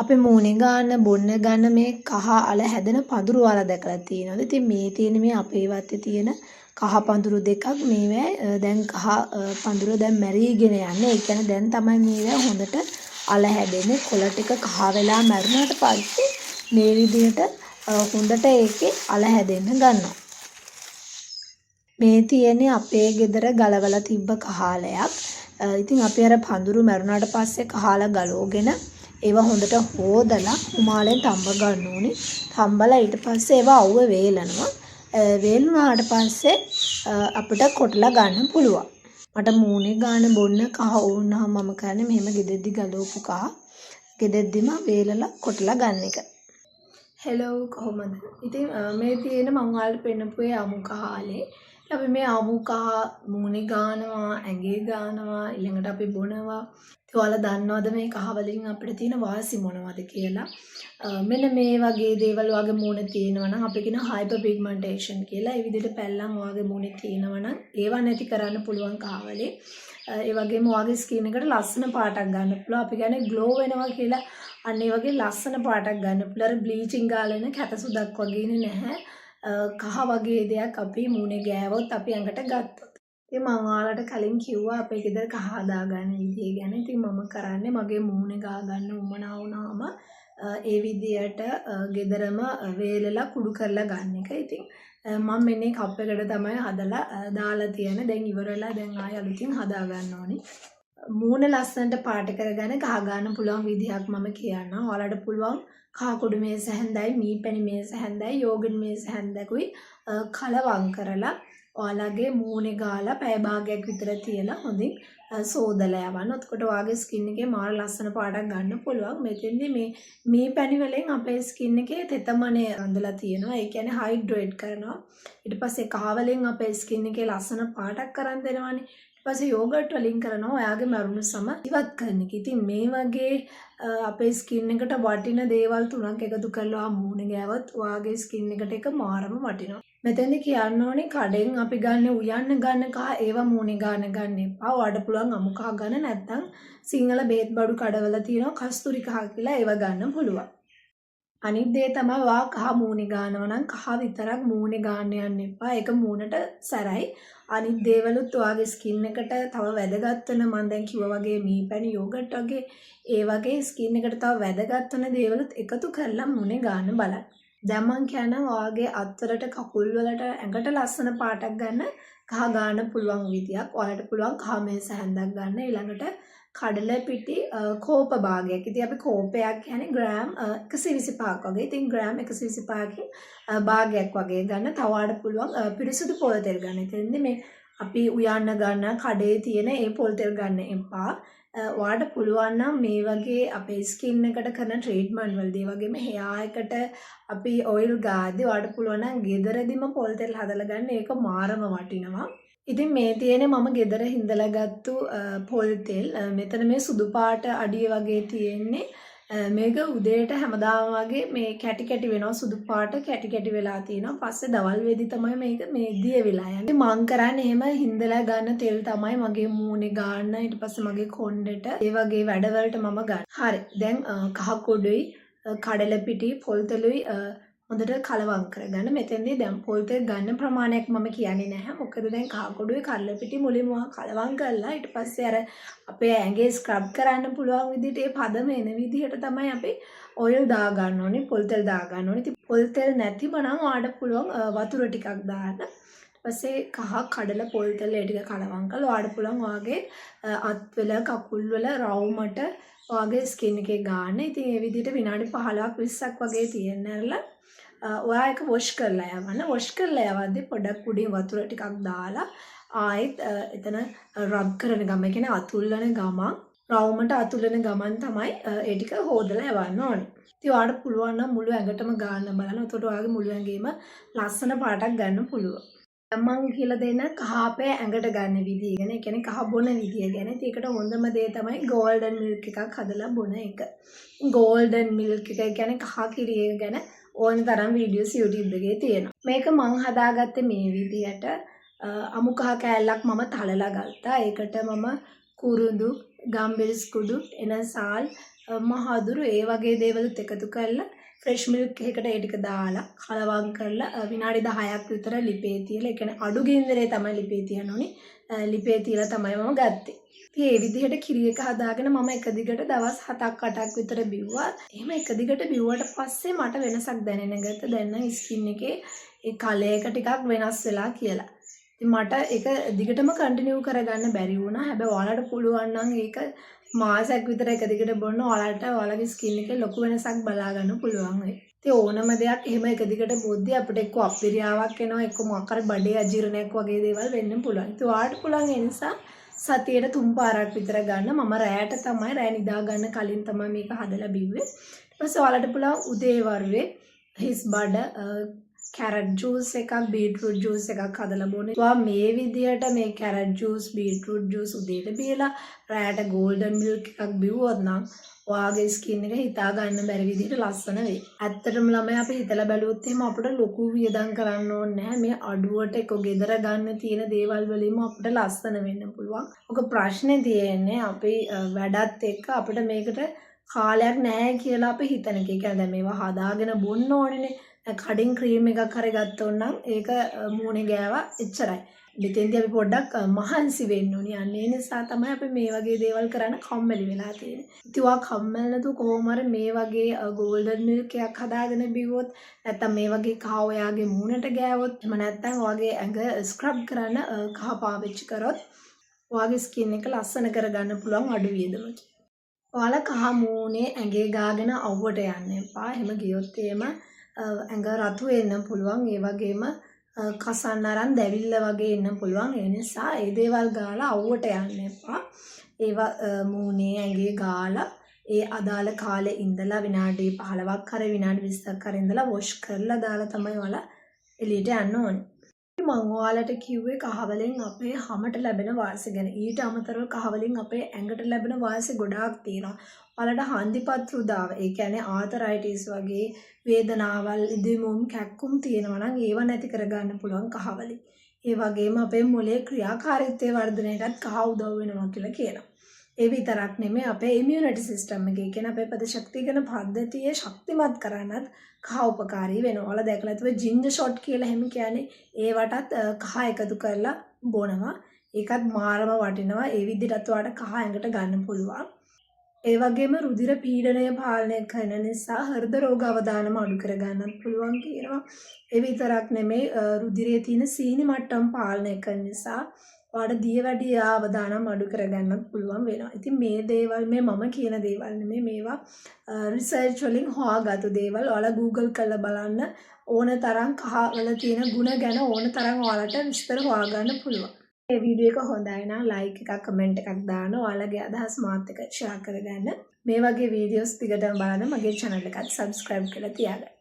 අපි මූණේ ගාන බොන්න ගන්න මේ කහ අල හැදෙන පඳුරු ඔයාලා දැකලා තියෙනවද? ඉතින් මේ තියෙන මේ අපේ වත්තේ තියෙන කහ පඳුරු දෙකක්. මේවැ දැන් කහ පඳුර දැන් මැරීගෙන යන්නේ. ඒ කියන්නේ දැන් තමයි මේවැ හොඳට අල හැදෙන්නේ. කොළ ටික කහ වෙලා මැරුණාට පස්සේ මේ විදිහට හොඳට ඒකේ අල හැදෙන්න ගන්නවා. මේ තියෙන්නේ අපේ ගෙදර ගලවලා තිබ්බ කහාලයක්. ඉතින් අපි අර පඳුරු මැරුණාට පස්සේ කහාල ගලවගෙන ඒවා හොඳට හෝදලා රුමාලෙන් තම්බ ගන්න ඕනේ. තම්බලා ඊට පස්සේ ඒවා අවුවේ වේලනවා. වේලුනාට පස්සේ අපිට කොටලා ගන්න පුළුවන්. මට මූණේ ගාන බොන්න කහ ඕන වුනහම මම කරන්නේ මෙහෙම ගෙදෙද්දි ගලවපු කහ ගෙදෙද්දිම වේලලා කොටලා ගන්න එක. හෙලෝ, කොහොමද? ඉතින් මේ තියෙන මං ඔයාලට පෙන්නපු ඒ අමු කහාලේ. අපි මේ අමු කහ මූණේ ගානවා, ඇඟේ ගානවා, ඊළඟට අපි බොනවා. ඉතින් ඔයාලා දන්නවද මේ කහ වලින් අපිට තියෙන වාසි මොනවද කියලා? මෙන්න මේ වගේ දේවල් ඔයාගේ මූණේ තියෙනවා නම් අපි කියන හයිපර් පිග්මන්ටේෂන් කියලා. ඒ විදිහට පැල්ලම් ඔයාගේ මූණේ තියෙනවා නම් ඒවා නැති කරන්න පුළුවන් කහ වලින්. ඒ වගේම ඔයාගේ ස්කින් එකට ලස්සන පාටක් ගන්න පුළුවන්. අපි කියන්නේ ග්ලෝ වෙනවා කියලා. අන්න ඒ වගේ ලස්සන පාටක් ගන්න පුළුවන්. අර බ්ලීචින් ගාලා එන කැත සුදක් වගේ ඉන්නේ නැහැ. කහ වගේ දෙයක් අපි මූණේ ගෑවොත්, අපි ඇඟට ගත්තොත්. ඉතින් මං ඔයාලට කලින් කිව්වා අපේ ගෙදර කහ හදාගන්න විදිය ගැන. ඉතින් මම කරන්නේ මගේ මූණේ ගා ගන්න උවමනා වුණාම ඒ විදියට ගෙදරම වේලලා කුඩු කරලා ගන්න එක. ඉතින් මම මෙන්න මේ කප් එකට තමයි හදලා දාලා තියෙන්නේ. දැන් ඉවර වෙලා දැන් ආයෙ අලුතින් හදා ගන්න ඕනි. මූණ ලස්සනට පාට කරගන්න කහ ගන්න පුළුවන් විදිහක් මම කියන්නම්. ඔයාලට පුළුවන් කහ කුඩු මේස හැන්දයි, මී පැණි මේස හැන්දයි, යෝගට් මේස හැන්දකුයි කලවම් කරලා ඔයාලගේ මූණේ ගාලා පැය භාගයක් විතර තියලා හොඳින් සෝදලා යවන්න. එතකොට ඔයාගේ ස්කින් එකේ මාර ලස්සන පාටක් ගන්න පුළුවන්. මෙතෙන්දී මේ මී පැණි වලින් අපේ ස්කින් එකේ තෙතමනය රඳලා තියෙනවා. ඒ කියන්නේ හයිඩ්‍රේට් කරනවා. ඊට පස්සේ කහ වලින් අපේ ස්කින් එකේ ලස්සන පාටක් අරන් දෙනවානේ. ඊට පස්සේ යෝගට් වලින් කරනවා ඔයාගේ මැරුණු සම ඉවත් කරන එක. ඉතින් මේ වගේ අපේ ස්කින් එකට වටින දේවල් තුනක් එකතු කරලා ඔයා මූණ ගෑවොත් ඔයාගේ ස්කින් එකට ඒක මාරම වටිනවා. මෙතෙන්දි කියන්න ඕනේ කඩෙන් අපි ගන්න උයන්න ගන්න කහ ඒවා මූණේ ගාන ගන්න එපා. ඔයාලට පුළුවන් අමු කහ ගන්න, නැත්නම් සිංහල බේත් බඩු කඩවල තියෙනවා කස්තුරි කහ කියලා, ඒවා ගන්න පුළුවන්. අනිත් දේ තමයි ඔයා කහ මූණේ ගානවා නම් කහ විතරක් මූණේ ගාන්න යන්න එපා. ඒක මූණට සැරයි. අනිත් දේවලුත් ඔයාගේ ස්කින් එකට තව වැදගත් වෙන, මම දැන් කිව්වා වගේ මී පැණි, යෝගට් වගේ, ඒ වගේ ස්කින් එකට තව වැදගත් වෙන දේවලුත් එකතු කරලා මූණේ ගාන්න බලන්න. දැන් මං කියන්නම් ඔයාගේ අත්වලට, කකුල් වලට, ඇඟට ලස්සන පාටක් ගන්න කහ ගාන්න පුළුවන් විදියක්. ඔයාලට පුළුවන් කහ මේස හැන්දක් ගන්න. ඊළඟට කඩල පිටි කෝප භාගයක්. ඉතින් අපි කෝපයක් කියන්නේ ග්‍රෑම් 125ක් වගේ. ඉතින් ග්‍රෑම් 125කින් භාගයක් වගේ ගන්න. තව ඔයාලට පුළුවන් පිරිසුදු පොල් තෙල් ගන්න. ඉතින් මේ අපි උයන්න ගන්න කඩේ තියෙන ඒ පොල් තෙල් ගන්න එපා. ඔයාට පුළුවන් නම් මේ වගේ අපේ ස්කින් එකට කරන ට්‍රීට්මන්ට් වලදී, ඒ වගේම හෙයා එකට අපි ඔයිල් ගාද්දි ඔයාට පුළුවන් නම් ගෙදරදිම පොල් තෙල් හදලා ගන්න. ඒක මාරම වටිනවා. ඉතින් මේ තියෙන්නේ මම ගෙදර හිඳලා ගත්තු පොල් තෙල්. මෙතන මේ සුදු පාට අඩිය වගේ තියෙන්නේ. මේක උදේට හැමදාම වගේ මේ කැටි කැටි වෙනවා. සුදු පාට කැටි කැටි වෙලා තියෙනවා. පස්සේ දවල් වෙද්දි තමයි මේක මේ දිය වෙලා යන්නේ. මං කරන්නේ එහෙම හින්දලා ගන්න තෙල් තමයි මගේ මූණේ ගාන්න, ඊට පස්සේ මගේ කොණ්ඩෙට, ඒ වගේ වැඩවලට මම ගන්න. හරි. දැන් කහ කුඩුයි, කඩල පිටි, පොල් තෙලුයි හොඳට කලවම් කරගන්න. මෙතෙන්දී දැන් පොල් තෙල් ගන්න ප්‍රමාණයක් මම කියන්නේ නැහැ. මොකද දැන් කහ කුඩුයි කඩල පිටි මුලින්ම කලවම් කරලා ඊට පස්සේ අර අපේ ඇඟේ ස්ක්‍රබ් කරන්න පුළුවන් විදිහට, ඒ පදම එන විදිහට තමයි අපි ඔයිල් දාගන්න ඕනේ, පොල් තෙල් දාගන්න ඕනේ. ඉතින් පොල් තෙල් නැතිම නම් ඔයාලට පුළුවන් වතුර ටිකක් දාන්න. ඊට පස්සේ කහ, කඩල, පොල් තෙල් ඒ ටික කලවම් කරලා ඔයාලට පුළුවන් ඔයාගේ අත්වල, කකුල් වල රවුමට ඔයාගේ ස්කින් එකේ ගාන්න. ඉතින් ඒ විදිහට විනාඩි 15ක් 20ක් වගේ තියෙන්න ඇරලා ඔයා ඒක වොෂ් කරලා යවන්න. වොෂ් කරලා යවද්දි පොඩක් උඩින් වතුර ටිකක් දාලා ආයෙත් එතන රබ් කරන ගමන්, ඒ කියන්නේ අතුල්ලන ගමන්, රවුමට අතුල්ලන ගමන් තමයි ඒ ටික හෝදලා යවන්න ඕනේ. ඉතින් ඔයාලට පුළුවන් නම් මුළු ඇඟටම ගාන්න බලන්න. එතකොට ඔයාගේ මුළු ඇඟේම ලස්සන පාටක් ගන්න පුළුවන්. දැන් මං කියලා දෙන්න කහ අපේ ඇඟට ගන්න විදිය ගැන, ඒ කියන්නේ කහ බොන විදිය ගැන. ඉතින් ඒකට හොඳම දේ තමයි ගෝල්ඩන් මිල්ක් එකක් හදලා බොන එක. ගෝල්ඩන් මිල්ක් එක කියන්නේ කහ කිරි එක ගැන ඕන තරම් වීඩියෝස් YouTube එකේ තියෙනවා. මේක මං හදාගත්තේ මේ විදියට. අමු කහ කෑල්ලක් මම තලලා ගත්තා. ඒකට මම කුරුඳු, ගම්බිරිස් කුඩු, එනසාල්, මහදුරු ඒ වගේ දේවලුත් එකතු කරලා ෆ්‍රෙෂ් මිල්ක් එකකට ඒ ටික දාලා කලවම් කරලා විනාඩි 10ක් විතර ලිපේ තියලා, ඒ කියන්නේ අඩු ගින්දරේ තමයි ලිපේ තියන්න ඕනේ. ලිපේ තියලා තමයි මම ගත්තේ. ඉතින් ඒ විදිහට කිරි එක හදාගෙන මම එක දිගට දවස් 7ක් 8ක් විතර බිව්වා. එහෙම එක දිගට බිව්වට පස්සේ මට වෙනසක් දැනෙන ගත්තා. දැන් නම් ස්කින් එකේ ඒ කලර් එක ටිකක් වෙනස් වෙලා කියලා. ඉතින් මට ඒක දිගටම කන්ටිනියු කරගන්න බැරි වුණා. හැබැයි ඔයාලට පුළුවන් නම් ඒක මාසයක් විතර එක දිගට බොන්න, ඔයාලට ඔයාලගේ ස්කින් එකේ ලොකු වෙනසක් බලා ගන්න පුළුවන් වෙයි. ඉතින් ඕනම දෙයක් එහෙම එක දිගට බොද්දි අපිට එක්ක අප්පිරියාවක් එනවා, එක්ක මොකක් හරි බඩේ අජීර්ණයක් වගේ දේවල් වෙන්න පුළුවන්. ඉතින් ඔයාලට පුළුවන් ඒ නිසා සතියේට 3 පාරක් විතර ගන්න. මම රැයට තමයි, රැ නිදා ගන්න කලින් තමයි මේක හදලා බිව්වේ. ඊට පස්සේ ඔයාලට පුළුවන් උදේ වරුවේ හිස් බඩ කැරට් ජූස් එකක්, බීට්‍රූට් ජූස් එකක් හදලා බොන්න. ඔයා මේ විදියට මේ කැරට් ජූස්, බීට්‍රූට් ජූස් උදේට බීලා රැයට ගෝල්ඩන් මිල්ක් එකක් බිව්වොත් නම් ඔයාගේ ස්කින් එක හිතා ගන්න බැරි විදිහට ලස්සන වෙයි. ඇත්තටම ළමයි, අපි හිතලා බැලුවොත් එහෙම අපිට ලොකු වියදම් කරන්න ඕනේ නැහැ. මේ අඩුවට එක්ක ගෙදර ගන්න තියෙන දේවල් වලින්ම අපිට ලස්සන වෙන්න පුළුවන්. ඔක ප්‍රශ්නේ තියෙන්නේ අපි වැඩත් එක්ක අපිට මේකට කාලයක් නැහැ කියලා අපි හිතන එක. ඒ කියන්නේ දැන් මේවා හදාගෙන බොන්න ඕනේනේ. දැන් කඩෙන් ක්‍රීම් එකක් හරි ගත්තොත් නම් ඒක මූණේ ගෑවා, එච්චරයි. මෙතෙන්දී අපි පොඩ්ඩක් මහන්සි වෙන්න ඕනි. අන්න ඒ නිසා තමයි අපි මේ වගේ දේවල් කරන්න කම්මැලි වෙලා තියෙන්නේ. ඉතින් ඔයා කම්මැලි නැතුව කොහොම හරි මේ වගේ ගෝල්ඩන් මිල්ක් එකක් හදාගෙන බිව්වොත්, නැත්තම් මේ වගේ කහ ඔයාගේ මූණට ගෑවොත්, එහෙම නැත්තම් ඔයාගේ ඇඟ ස්ක්‍රබ් කරන්න කහ පාවිච්චි කරොත් ඔයාගේ ස්කින් එක ලස්සන කරගන්න පුළුවන් අඩු වියදමකින්. ඔයාලා කහ මූණේ ඇඟේ ගාගෙන අවුවට යන්න එපා. එහෙම ගියොත් එහෙම ඇඟ රතු වෙන්න පුළුවන්. ඒ වගේම කසන්න අරන් දැවිල්ල වගේ එන්න පුළුවන්. ඒ නිසා ඒ දේවල් ගාලා අවුවට යන්න එපා. ඒවා මූණේ ඇඟේ ගාලා ඒ අදාළ කාලේ ඉඳලා විනාඩි 15ක් හරි විනාඩි 20ක් හරි ඉඳලා වොෂ් කරලා දාලා තමයි ඔයාලා එළියට යන්න ඕනේ. මං ඔයාලට කිව්වේ කහ වලින් අපේ හමට ලැබෙන වාසි ගැන. ඊට අමතරව කහ වලින් අපේ ඇඟට ලැබෙන වාසි ගොඩාක් තියෙනවා. ඔයාලට හන්දිපත් රුදාව, ඒ කියන්නේ ආතරයිටිස් වගේ වේදනාවල්, ඉදිමුම්, කැක්කුම් තියෙනවා නම් ඒව නැති කරගන්න පුළුවන් කහ වලින්. ඒ වගේම අපේ මොලේ ක්‍රියාකාරීත්වය වර්ධනයටත් කහ උදව් වෙනවා කියලා කියනවා. ඒ විතරක් නෙමෙයි, අපේ ඉමියුනිටි සිස්ටම් එක, ඒ කියන්නේ අපේ ප්‍රතිශක්තිකරණ පද්ධතිය ශක්තිමත් කරන්නත් කහ උපකාරී වෙනවා. ඔයාලා දැකලා ඇති ජින්ජර් ෂොට් කියලා එහෙම කියන්නේ, ඒවටත් කහ එකතු කරලා බොනවා. ඒකත් මාරම වටිනවා. ඒ විදිහටත් ඔයාලට කහ ඇඟට ගන්න පුළුවන්. ඒ වගේම රුධිර පීඩනය පාලනය කරන නිසා හෘද රෝග අවදානම අඩු කරගන්නත් පුළුවන් කියනවා. ඒ විතරක් නෙමෙයි, රුධිරයේ තියෙන සීනි මට්ටම් පාලනය කරන නිසා ඔයාලට දියවැඩියා අවදානම් අඩු කරගන්නත් පුළුවන් වෙනවා. ඉතින් මේ දේවල් මේ මම කියන දේවල් නෙමෙයි, මේවා රිසර්ච් වලින් හොයාගත්තු දේවල්. ඔයාලා Google කරලා බලන්න, ඕන තරම් කහ වල තියෙන ගුණ ගැන ඕන තරම් ඔයාලට විස්තර හොයාගන්න පුළුවන්. මේ වීඩියෝ එක හොඳයි නම් ලයික් එකක්, කමෙන්ට් එකක් දාන්න. ඔයාලගේ අදහස් මාත් එක්ක ෂෙයා කරගන්න. මේ වගේ වීඩියෝස් දිගටම බලන්න මගේ channel එකත් subscribe කරලා තියාගන්න.